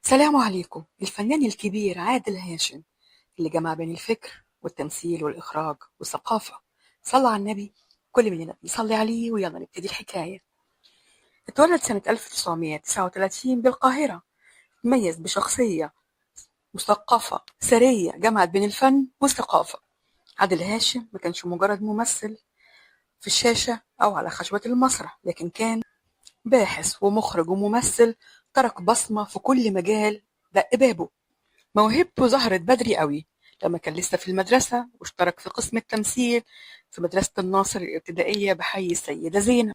سلام عليكم. الفنان الكبير عادل هاشم اللي جمع بين الفكر والتمثيل والإخراج والثقافة. صلى على النبي، كل مننا يصلي عليه، ويلا نبتدي الحكاية. اتولد سنة 1939 بالقاهرة. تميز بشخصية مثقفة ثرية جمعت بين الفن والثقافة. عادل هاشم ما كانش مجرد ممثل في الشاشة أو على خشبة المسرح، لكن كان باحث ومخرج وممثل ترك بصمة في كل مجال دق بابه. موهبته ظهرت بدري قوي لما كان لسه في المدرسة، واشترك في قسم التمثيل في مدرسة الناصر الابتدائية بحي السيدة زينب.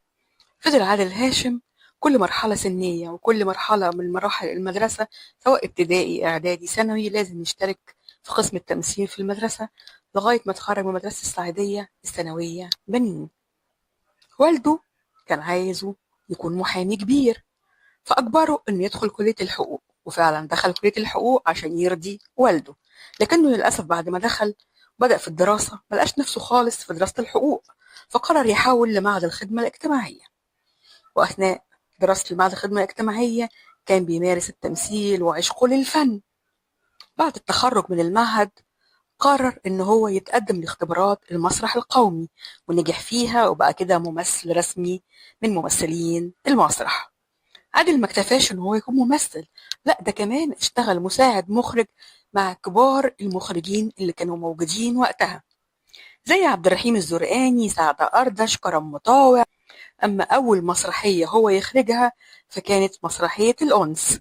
فضل عادل هاشم كل مرحلة سنية وكل مرحلة من مراحل المدرسة، سواء ابتدائي إعدادي ثانوي، لازم يشترك في قسم التمثيل في المدرسة لغاية ما اتخرج من مدرسة السعيدية الثانوية بنين. والده كان عايزه يكون محامي كبير، فأجبره إنه يدخل كلية الحقوق، وفعلا دخل كلية الحقوق عشان يرضي والده. لكنه للأسف بعد ما دخل بدأ في الدراسة ملقاش نفسه خالص في دراسة الحقوق، فقرر يحول لمعهد الخدمة الاجتماعية. وأثناء دراسة المعهد الخدمة الاجتماعية كان بيمارس التمثيل وعشقه للفن. بعد التخرج من المعهد قرر إن هو يتقدم لاختبارات المسرح القومي، ونجح فيها وبقى كده ممثل رسمي من ممثلين المسرح. عادل ما اكتفاش إن هو يكون ممثل، لا ده كمان اشتغل مساعد مخرج مع كبار المخرجين اللي كانوا موجودين وقتها، زي عبد الرحيم الزرقاني، سعد أردش، كرم مطاوع. أما أول مسرحية هو يخرجها فكانت مسرحية الأنس،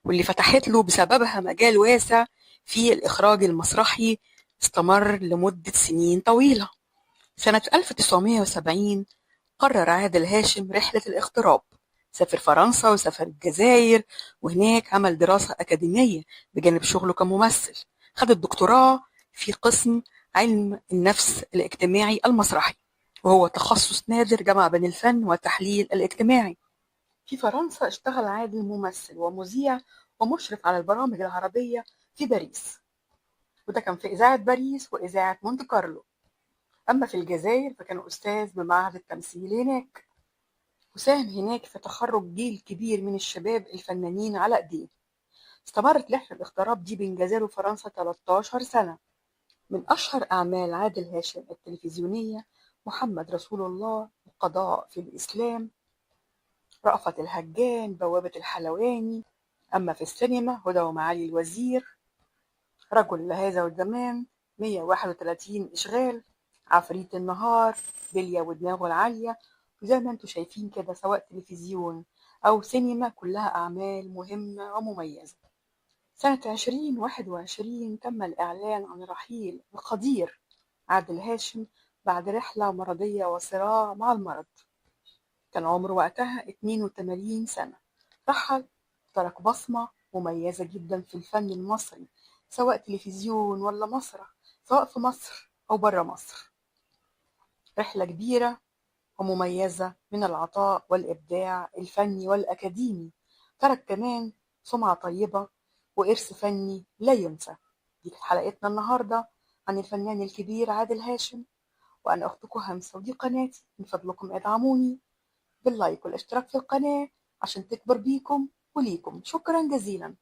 واللي فتحت له بسببها مجال واسع في الإخراج المسرحي استمر لمدة سنين طويلة. سنة 1970 قرر عادل هاشم رحلة الاغتراب، سافر فرنسا وسافر الجزائر، وهناك عمل دراسة أكاديمية بجانب شغله كممثل. خد الدكتوراه في قسم علم النفس الاجتماعي المسرحي، وهو تخصص نادر جمع بين الفن والتحليل الاجتماعي. في فرنسا اشتغل عادل ممثل ومذيع ومشرف على البرامج العربية في باريس، وده كان في إذاعة باريس وإذاعة مونte كارلو. أما في الجزائر فكان أستاذ بمعهد التمثيل هناك، وساهم هناك في تخرج جيل كبير من الشباب الفنانين على إيديه. استمرت رحلة الاغتراب دي بين الجزائر وفرنسا 13 سنة. من أشهر أعمال عادل هاشم التلفزيونية محمد رسول الله، القضاء في الإسلام، رأفت الهجان، بوابة الحلواني. أما في السينما هدى ومعالي الوزير، رجل لهذا الزمان، 131 إشغال، عفريت النهار، بلية ودماغه العالية. وزي ما انتم شايفين كده سواء تلفزيون أو سينما كلها أعمال مهمة ومميزة. سنة 2021 تم الإعلان عن رحيل القدير عادل هاشم بعد رحلة مرضية وصراع مع المرض. كان عمره وقتها 82 سنة. رحل ترك بصمة مميزة جدا في الفن المصري، سواء تلفزيون ولا مسرح، سواء في مصر أو برا مصر. رحلة كبيرة ومميزة من العطاء والإبداع الفني والأكاديمي. ترك كمان سمعة طيبة وإرث فني لا ينسى. دي كانت حلقتنا النهاردة عن الفنان الكبير عادل هاشم، وأنا أختكم همسة، ودي قناتي. من فضلكم ادعموني باللايك والاشتراك في القناة عشان تكبر بيكم وليكم. شكرا جزيلا.